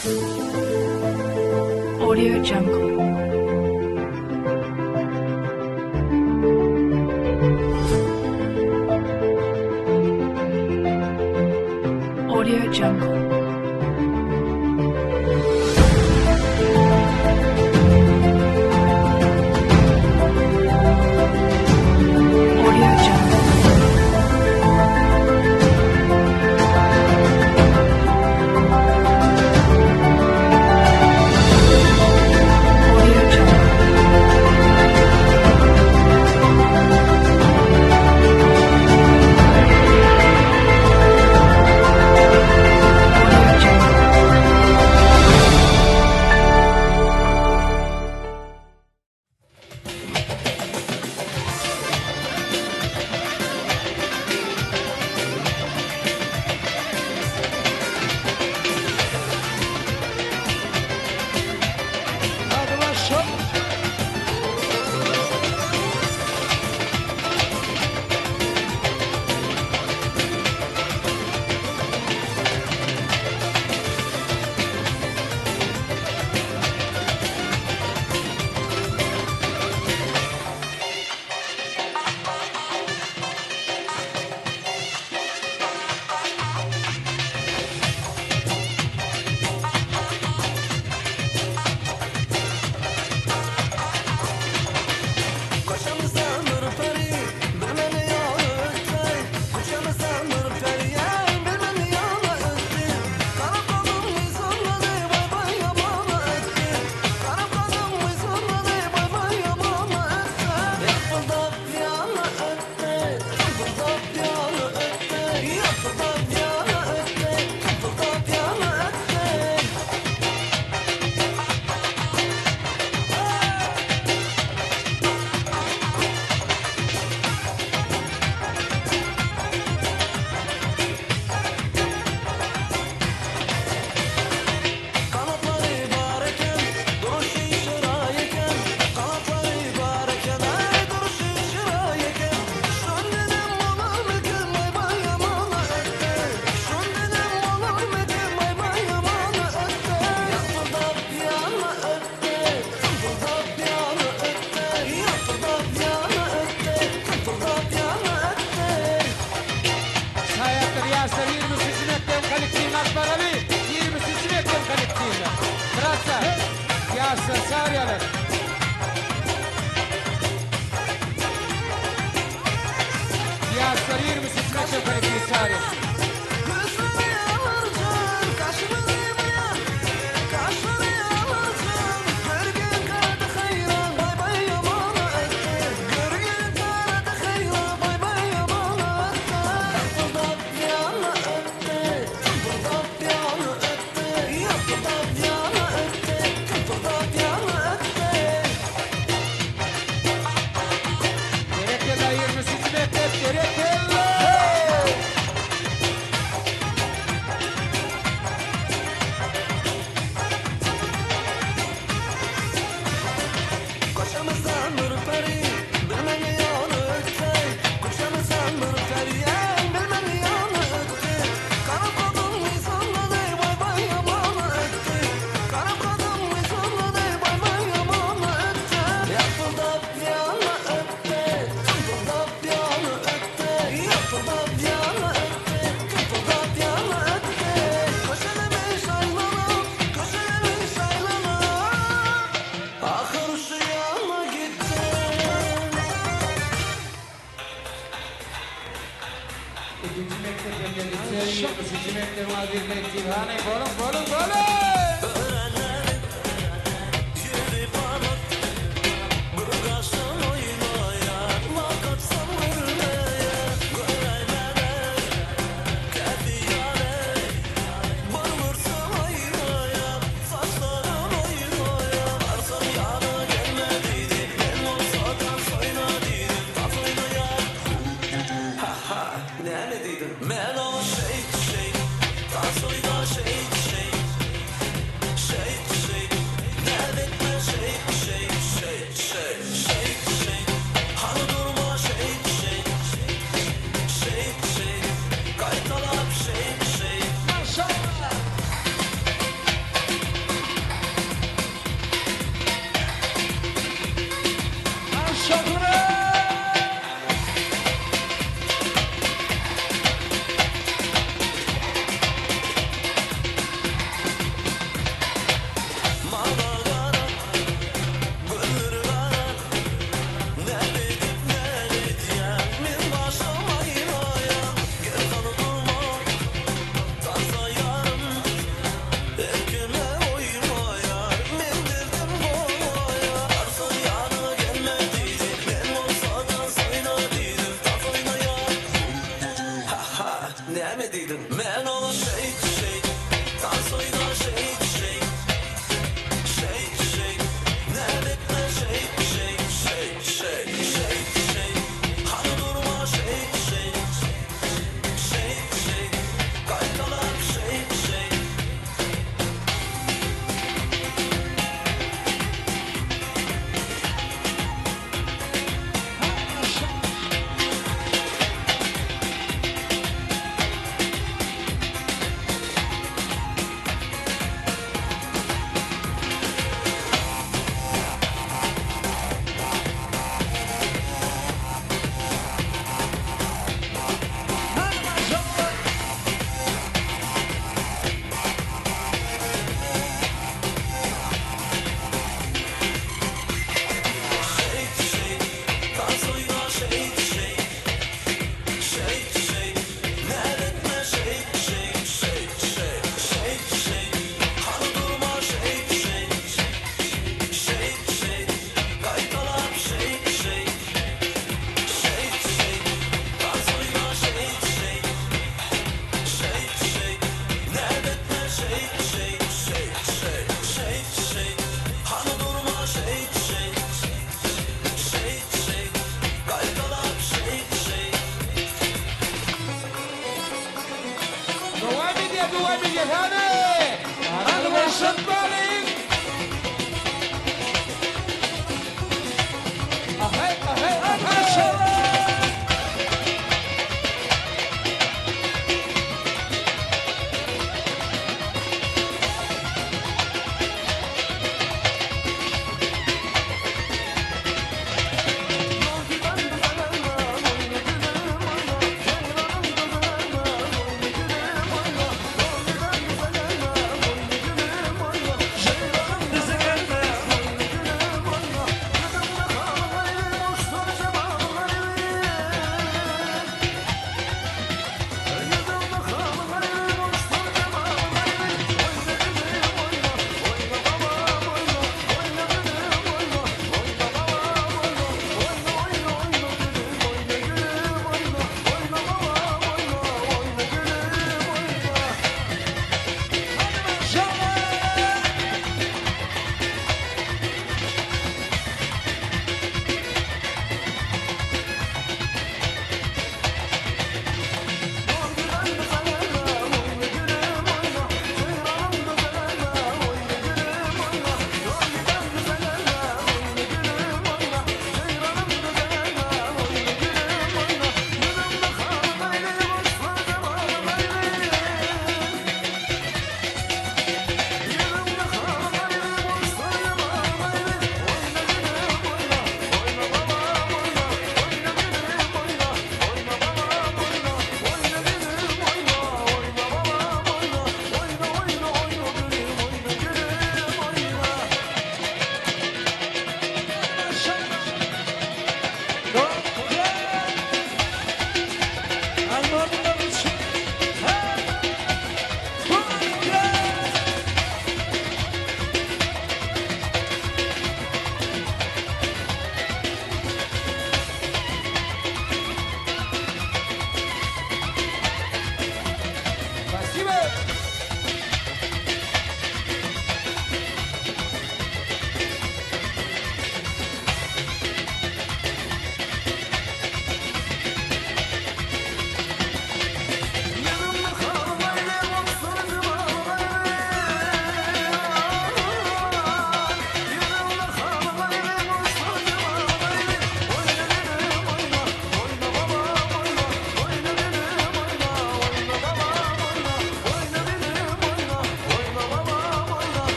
Audio Jungle. Audio Jungle. Audio Jungle. Audio Jungle. Audio Jungle. Hadi başla. Saýatlar ýaşlar 23-nji mekdebiň kollektiwini alyp baraly. 23-nji mekdebiň kollektiwini. Bratlar, ýaşlar çagyrýarlar. Ýaşlar 23-nji mekdebiň kollektiwini çagyrýar. Berekella 23-nji mekdep, berekella! Ikinji mekdep hem geldi. 23-nji mekdebiň aziz kollektiwi. Hany, boluň, boluň, boluň!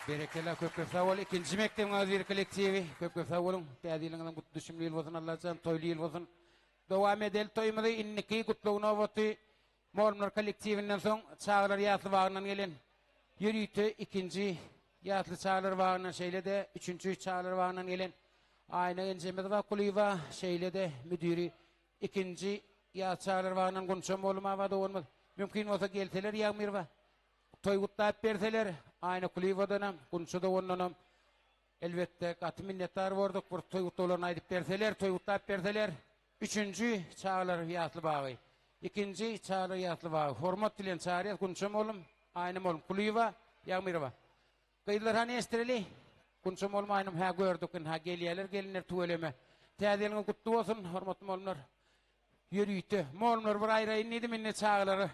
Berekella köp köp sag bol. Ikinji mekdebiň agzybir kollektiwi. Köp köp sag boluň. Täze ýylyňyzyň gutly düşümli ýyl bolsun Allajan toýly ýyl bolsun. Dowam edeli toýumyzy. Indiki gutlag nobaty Mugallymlar kollektiwinden soň çagalar ýasly bagyndan gelen ýörite ikinji ýasly çagalar bagyndan şeýle-de üçünji çagalar bagyndan gelen Aýna Genjemiz Kulyýewa şeýle-de müdiri ikinji ýas çagalar bagyndan Gunça Mollumaba doganymyz mümkin bolsa gelseler Ýagmyrowa toý gutlap berseler Aýna Kulyýewadanam Gunça dogandanam elbetde gaty minnetdar bordyk bir toý gutlaglaryny aýdyp berseler toý gutlap berseler Üçünji çagalar ýasly bagy. Ikinji çagalar ýasly bagy. Hormat bilen çagyrýas Gunça mollum, Aýna mollum Kulyýewa, Ýagmyrowa. Gyzlar hany eşdireli. Gunça mollum Aýnam hä gördük ynha gelýäler gelinler tüweleme. Täze ýylyňyz gutly bolsun hormatly mollumlar. Ýörite mollumlary bir aýraýyn diýdim indi çagalary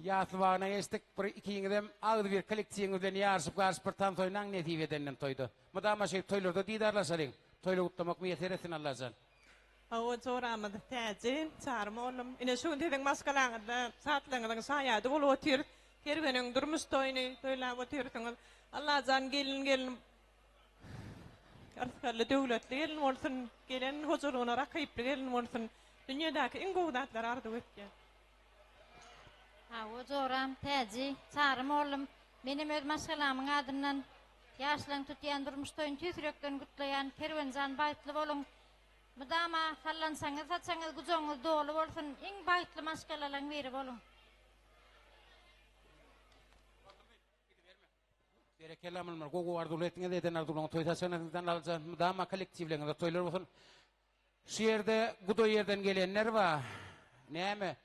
ýasly bagyna geçdik. Bir ikiňizem agzybir kollektiwiňiz bilen ýaryşyp garyşyp bir tans oýnaň nesip edenden toýda. Mydama şeýdip toýlarda didarlaşalyň. Toýly gutlamak miýesser etsin Allajan. Hawa, joramyz Täji, Çary mollum. Ine, şu gün siziň maşgalaňyzda şatlygyňyzyň şaýady bolup otyrys. Kerweniň durmuş toýuny toýlap otyrsyňyz. Allajan gelin gelin yrsgally, döwletli gelin bolsun, gelen hojalygyna rakyply gelin bolsun. Dünýedäki iň gowy zatlary arzuw etýän. Hawa, joram Täji, Çary mollum. Menem öz maşgalamyň adyndan Ýaşlaň tutýan durmuş toýuny tüýs ýürekden gutlaýan Kerwenjan bagtly boluň mydama sallançaňyz saçaňyz gujagyňyz doly bolsun iň bagtly maşgalalaň biri boluň. Berekella mylmyr gowy arzuwlar etdiňiz eden arzuwlaryňyz toý saçagyna aljan mydama kollektiwleriňizde toýlar bolsun. Şu ýerde guda ýerden gelenler bar. Näme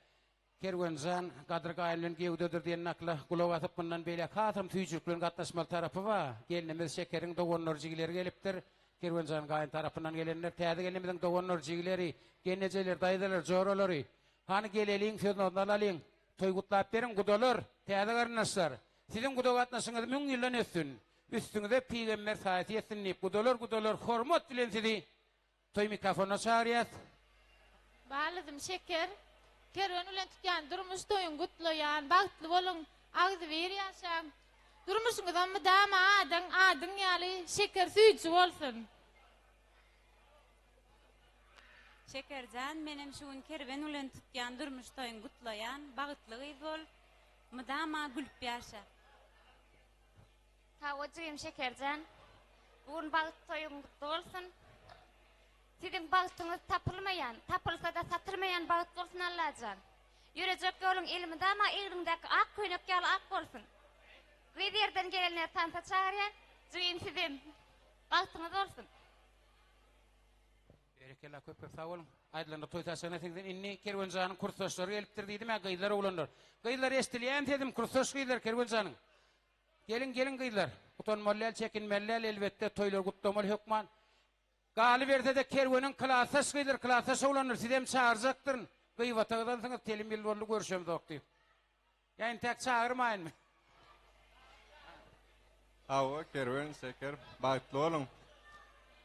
Kerwenjan, Gadyr gaýyn bilen gewdedir diýen nakyla gulak asyp, mundan beýläk hasam süýjülik bilen gatnaşmaly tarapy bar. Gelnimiz Şekeriň doganlary, jigileri gelipdir. Kerwenjan gaýyn tarapyndan gelenler, täze gelnimiziň doganlary, jigileri, gelnejeleri, daýzalary, joralary. Hany geleliň, söz-nozny alalyň. Toý gutlap beriň, gudalar, täze garyndaşlar. Siziň guda gatnaşygyňyz müň ýyldan ötsün. Üstüňize pygamber saýasy ýetsin diýip, gudalar, gudalar, hormat bilen sizi Toý mikrofonyna çagyrýas. Balydym şeker. Kerwen bilen tutýan durmuş toýuň gutlaýan bagtly boluň agzybir ýaşaň. Durmuşyňyzam mydama adyň adyň ýaly şeker süýji bolsun. Şekerjan menem şu gün Kerwen bilen tutýan durmuş toýuň gutlaýan bagtly gyz bol mydama gülüp ýaşa. Hawa jigim Şekerjan. Bu gün bagt toýuň gutly bolsun. Siziň bagtyňyz tapylmaýan, tapylsada satylmaýan bagt bolsun Allajan. Ýörejek ýoluň elmydama egniňdäki ak köýnek ýaly ak bolsun. Gyz ýerden gelenleri tansa çagyrýan, jigim sizem bagtyňyz bolsun. Berekella köp köp sag boluň. Aýdylanda toý saçagyna siňsin. Indi Kerwenjanyň kursdaşlary gelipdir diýdim-ä gyzlar oglanlar. Gyzlar eşdilýämi sesim kursdaş gyzlar Kerwenjanyň. Geliň geliň gyzlar. Utanmaly däl çekinmeli däl elbetde toýlary gutlamaly hökman. Galybersede Kerweniň klasdaş gyzlary klasdaş oglanlar sizem çagyrjakdyryn. Gybata gyzansyňyz telim ýyl boldy görüşemzok diýip. Ýa intäk çagyrmaýynmy? Hawa Kerwen Şeker bagtly boluň.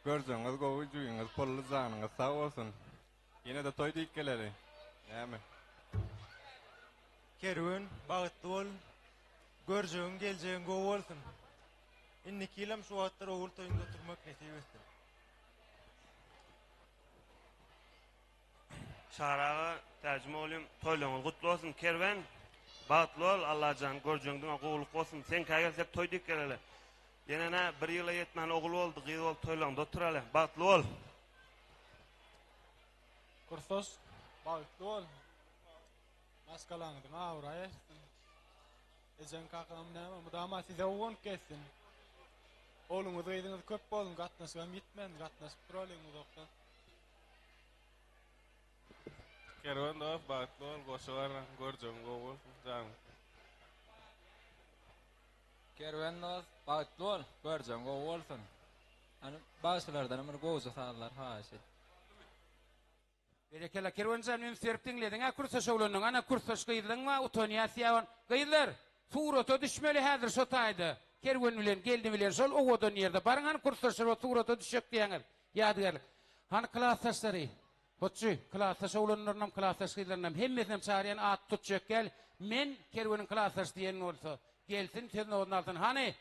Görjegiňiz gowy jübiňiz pully janyňyz sag bolsun. Ýene-de toý diýip geleli. Näme? Kerwen bagtly bol. Görjegiň geljegiň gowy bolsun. Indiki ýylam şu wagtlar ogul toýuňda oturmak nesip etsin. Çary aga Täji mugallym toýlaryňyz gutly bolsun Kerwen bagtly bol Allajan görjegiň diňe gowulyk bolsun seňkä gelsek toý diýip geleli ýene nä bir ýyla ýetmän ogul boldy gyz boldy toýlaryňda oturaly bagtly bol. Kursdaş bagtly bol. Maşgalaňyzyň abraýy artsyn. Ejeň kakaň näme mydama size guwanyp gezsin. Ogluňyz gyzyňyz köp bolsun gatnaşygam ýitmän gatnaşyp duralyň uzakdan. Kerwen dost bagtly bol goşa barlan görjegiň gowy bolsun janyň. Kerwen dost bagtly bol görjegiň gowy bolsun. Hany bagşylardanam bir gowja sazlar haýyş et. Berekella Kerwenjan üns berip diňlediňä kursdaş oglanyň ana kursdaş gyzlaň bar utanýa syýawan gyzlar surata düşmeli häzir şo taýda Kerwen bilen gelni bilen şol owadan ýerde baryň hany kursdaşlar bolup surata düşjek diýýäňiz ýadygärlik hany klasdaşlary hotjy klasdaş oglanlarynam klasdaş gyzlarynam hemmesinem çagyrýan at tutjak gel men Kerweniň klasdaşy diýen bolsa gelsin söz nowbatyny alsyn hany.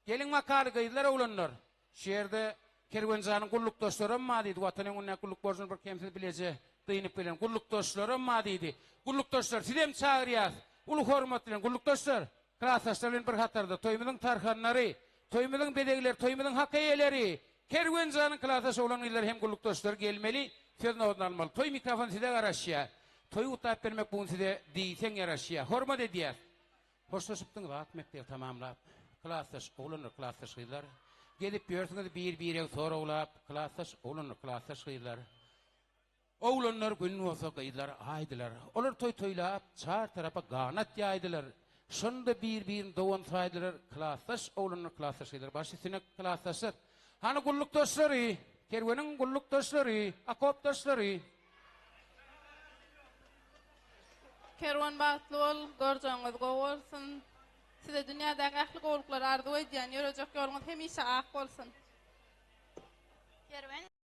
Geliň bakaly gyzlar oglanlar. Şu ýerde Kerwenjanyň gullukdaşlaram bar diýdi. Watan öňündäki gulluk borjuny bir kemsiz bileje dynyp gelen gullukdaşlaram bar diýdi. Gullukdaşlar sizem çagyrýas. Uly hormat bilen gullukdaşlar, klasdaşlar bilen bir hatarda toýumyzyň tarhanlary, toýumyzyň bezegleri, toýumyzyň hak eýeleri, Kerwenjanyň klasdaş oglan gyzlary hem gullukdaşlary gelmeli, söz nobatyny almaly. Toý mikrofony size garaşýar. Toýy gutlap bermek bu gün size diýseň ýaraşýar. Hormat edýäs. Hoşlaşypdyňyz ak mekdebi tamamlap, Klasdaş oglanlar, klasdaş gyzlar. Gezip ýörsüňiz bir-biregi soraglap, Klasdaş oglanlar, klasdaş gyzlar. Oglanlar gün bolsa, gyzlar aýdylar. Olar toý toýlap, çar tarapa ganat ýaýdylar. Şonda bir-birini dogan saýdylar, Klasdaş oglanlar, klasdaş gyzlar. Baş üstüne klasdaşlar. Hany gullukdaşlary, kerweniň gullukdaşlary, okopdaşlary. Kerwen bagtly bol, görjegiňiz gowy bolsun. Size dünýädäki ähli gowulyklary arzuw edýän, ýörejek ýoluňyz hemişe ak bolsun. Kerwen.